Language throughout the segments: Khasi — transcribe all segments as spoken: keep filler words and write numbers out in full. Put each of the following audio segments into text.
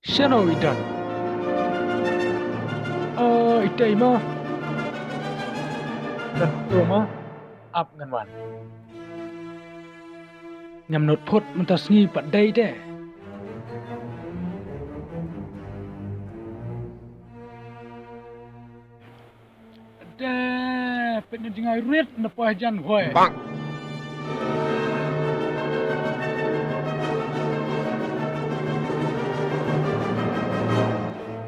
Shano i don? O, ita i mo. Don to mo. Ap ngan wan. Ngam nud phut mynta sngi pat dei te. Te pynjngai rit na poi jan hoi. Bang.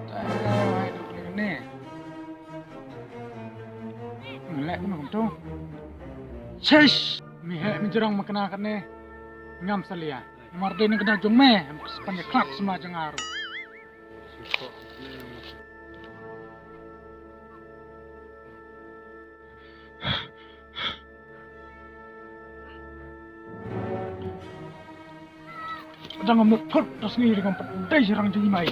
Te hai duk ni. Ngelek na kumtu. Shish. Mi heh mi jrong ma kane kane. Ngam salia. Mar dei na kane jong me. Span ya klak sma jong aru. Dang ngam nud phut da sngi dang ngam pat dei sha rang jong i mai.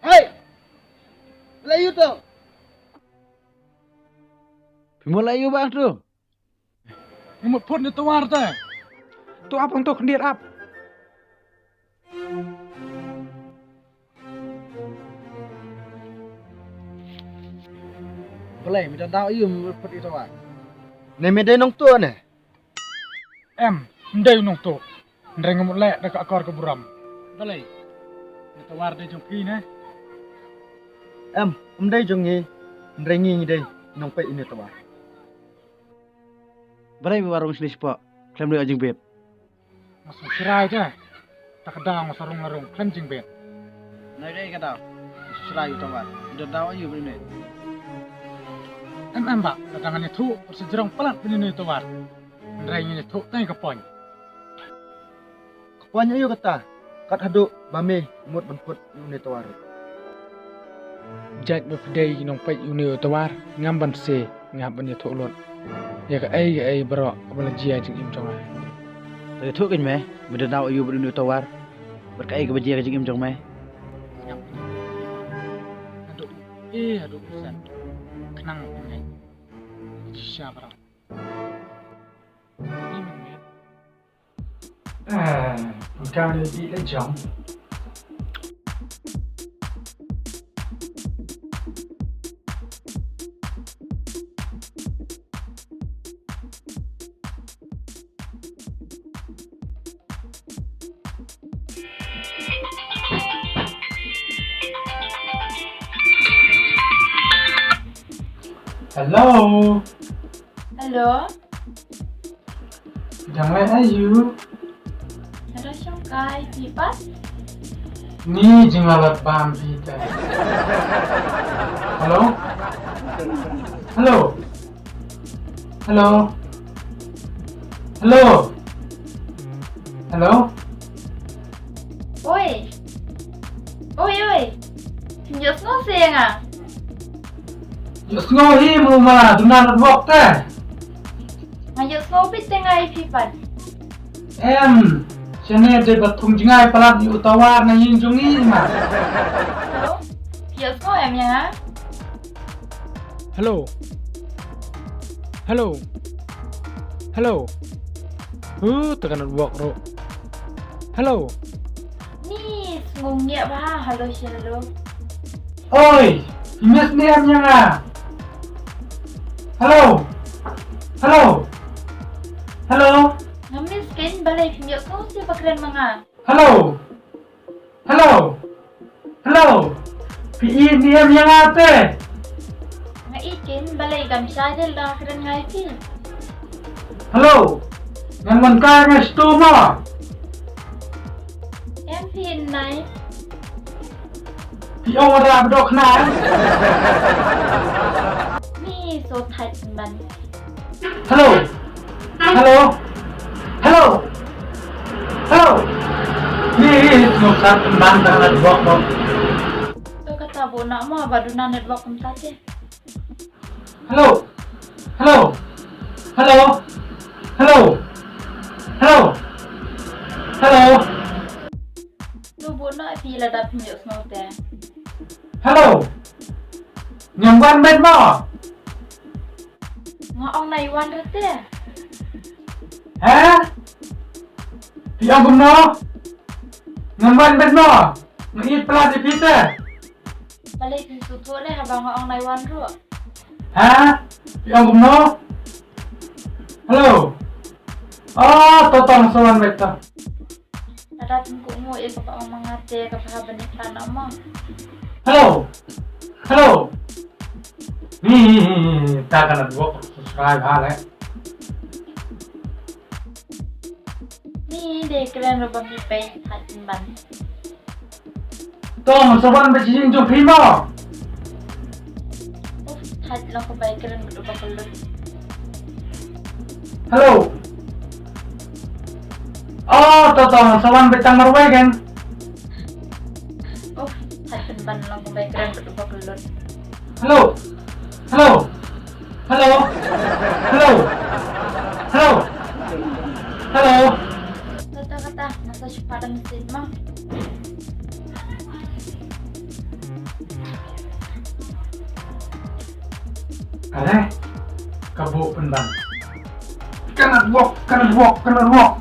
Hei! Lei yu to. Phi mo lei yu bang tu. Ngam nud phut ne tawar te. Tu ap hangto khyndiat ap. Balei mi don daw ïu mi phut ïu tawar. Ne mi dei nongtuh ne? Em, ym dei nongtuh. Hynrei nga mut leh da ka akor ka burom. Balei? Ïu tawar dei jong phi ne? Em, ym dei jong ngi. Hynrei ngi ngi dei nongpeit ïu tawar. Balei mi warung sli spok? Khlem dei jingbit. Nga sngewsih rai te. Ta ka daw nga sa rung la rung khlem jingbit. Nai dei ka daw. Nga sngewsih rai ïu tawar. Ïu daw ïu bri ne. Em em ba, ka dang ïathuh, sa jrong palat bri ne tawar. Hynrei ngi ïathuh tang ka point. Ka point ïu kata, kat haduh ba me mut ban put ïu ne tawar. Jait ba phi dei nongpeit ïu ne tawar, ngam ban se. Nga hap ban ïathuh lut ïa kaei kaei baroh kaba la jia jingim jong nga. To ïathuh kein me, me don daw ïu bad une u tawar bad kaei kaba jia ka jingim jong me. Haduh, eh, haduh busan. Khnang pyngai. Shisha baroh. Ni men met. Ah, bukan lebih lejang. Hello. Hello. Dang leh aïu? Hello, Shongkai, phi pat? Ni jinglalat bam phi te. Hello? Hello? Hello? Hello? Hello? Oi. Oi, oi. Ïohsngew se ïa nga. Ïohsngew hi mo ma, duna network te. Nga ïohsngew beit te nga ïa phi pat. Em, shane dei ba thung jngai palat ïa u tawar na ïing jong ngi ma. Hello? Phi ïohsngew em ïa nga? Hello. Hello. Hello. Huh, te ka network ruh. Hello. Ni sngew ngiah bha, hello shi hello. Oi, phi miss ne em ïa nga? Hello. Hello. Hello. Nga miss kein, balei phim ïohsngew shi ba kren ma nga? Hello. Hello. Hello. Phi ïeit ne em ïa nga te? Nga ïeit kein, balei kam shai leh da kren nga ïa phi? Hello. Ngan wan kai nga stu mo. Em phi nai. Phi ong ra bdok na. Mi so thait ban. Hello. Hello. Hello. Hello. Ni no sat ban da la bok bok. To kata bu na mo ba duna network kumta te. Hello. Hello. Hello. Hello. Hello. Hello. Tu bu na phi la dap njuk snote. Hello. Nyam ban bet mo. Nga Nine one re te. Ha? Phi ong kumno? Ngam wan bad mo? Nga ïeit palat ïa phi te. Balei phi sngewthuh re haba nga ong nine one ruh? Ha? Phi ong kumno? Hello. Oh, to to, nga sa wan bad to. Lada phin kohnguh ïa kaba ong ma nga te, kaba hap ban ïa khlad noh mo. Hello. Hello. Ni, ta ka network subscribe ha le. Ni dei kren ruh ba ngi pei thait pynban. To, nga sa wan bad ïing jong phi mo. Uf, thait lang ko bai kren bad u ba kyllut. Hello. Oh, to to, nga sa wan bad tang marwei kan. Uf, thait pynban lang ko bai kren bad u ba kyllut. Hello. Hello. Hello. Hello. Hello. Hello. Kata kata, nga sa shu pat message mo. Are, ka buh pynban. Ka network, ka network, ka network.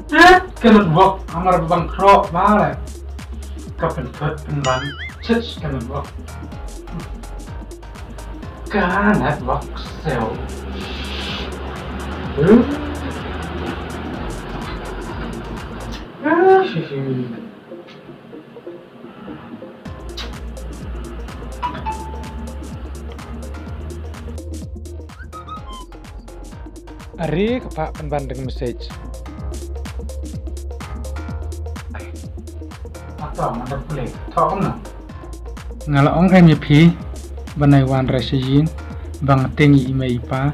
Tit, ka network, namar ba bang khroh ma le. Ka pynthut pynban, tit ka network. Ka network sel. Huh? Ah, shi, shi. Are ka phah pynban da ka message. Ata, manda pule. Tho kumno? Nga la ong em ïa phi ba nine one re sha ïing ba nga tieng ïa i mei i pa,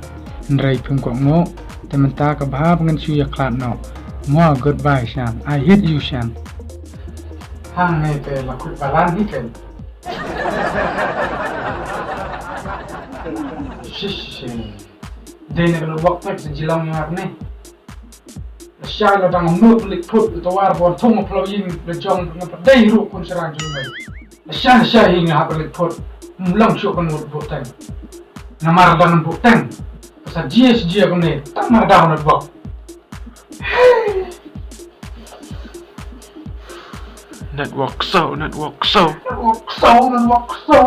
hynrei phim kohnguh. Te mynta ka bha ba ngan shu ïa khlad noh. Mo, goodbye Shan. I hate you Shan. Hangne te la kut balang hi ken. Shish. Dei na ka network pek sa jilang ngar ne. Sha la dang mut lik put to war bon thong plo yin le jong nga pa dei ru kun sarang jong mai. Sha sha hi nga pa lik put. Mlang shu kan mut buteng. Namar dang buteng. Sa jia sa jia kumne. Tang mar dang network. Network so, network so. Network so, network so.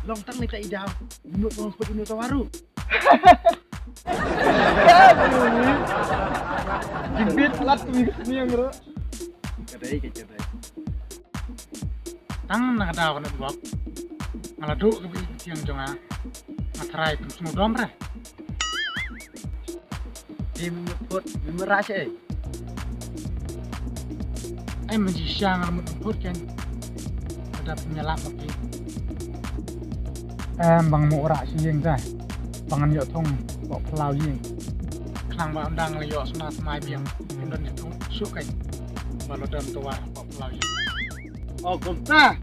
Long tang ni ka idau. Inu tong put inu tawaru. Gibit lat tu ni yang ro. Kadai ke kadai. Tang na ka daw ka network. Nga la duh ka ba i ka tiang jong nga. Nga tharai pyn sngewdom re. Di mut put, di mut rah sha ei. Ai mynji sha nga la mut put ken. Ka da pynïalap ma phi. Em, bang mut rah sha ïing da. Bang ngan ïoh thong bok phlaw ïing. Khnang ba ynda nga la ïoh sna tmai biang. Kin don ïa thong shuh kai. Ba la don tawar bok phlaw ïing. Oh, kumta.